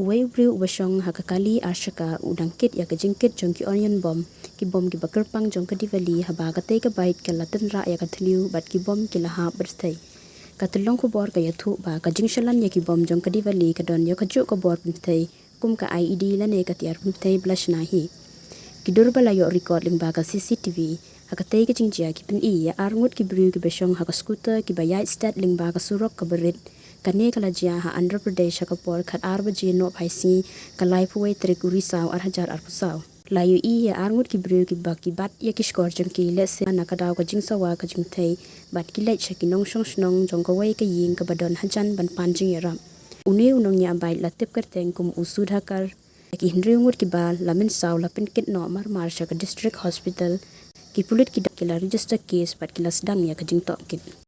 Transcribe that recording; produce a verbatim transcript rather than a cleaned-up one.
Uwei u briew uba shong ha ka kali Ashaka u dang kit ïa ka jingkit jong ki onion bomb, ki bom kiba kyrpang jong ka Diwali, haba katei ka bike ka la tynrah ïa ka thliew bad ki bom ki la hap byrthei. Ka tyllong khubor ka ïathuh ba ka jingshalan ïa ki bom jong ka Diwali ka don ïa kajuh ka bor pynthei kum ka I E D lane ka tiar pynthei ba la shna hi. Ki dur ba la ïoh record lyngba ka C C T V ha katei ka jingjia ki pyni ïa ar ngut ki briew kiba shong ha ka scooter kiba ïaid stet lyngba ka surok kaba rit. Kane ka la jia ha Andhra Pradesh ha ka por khatar baje nohphai sngi ka laiphew wei tarik u Risaw ar hajar arphew saw. La ïohi ïa ar ngut ki briew kiba ki bat ïa ki shkor jong ki lehse na ka daw ka jingsawa ka jingthei bad ki leit sha ki nongshong shnong jong kawei ka ïing kaba don hajan ban pan jingïarap. Une u nongñiah bike la tip kyrteng kum u Sudhakar. Ki hynriew ngut kiba la mynsaw la pynkit noh marmar sha ka District Hospital. Ki pulit ki dang ki la register case bad ki la sdang ïa ka jingtohkit.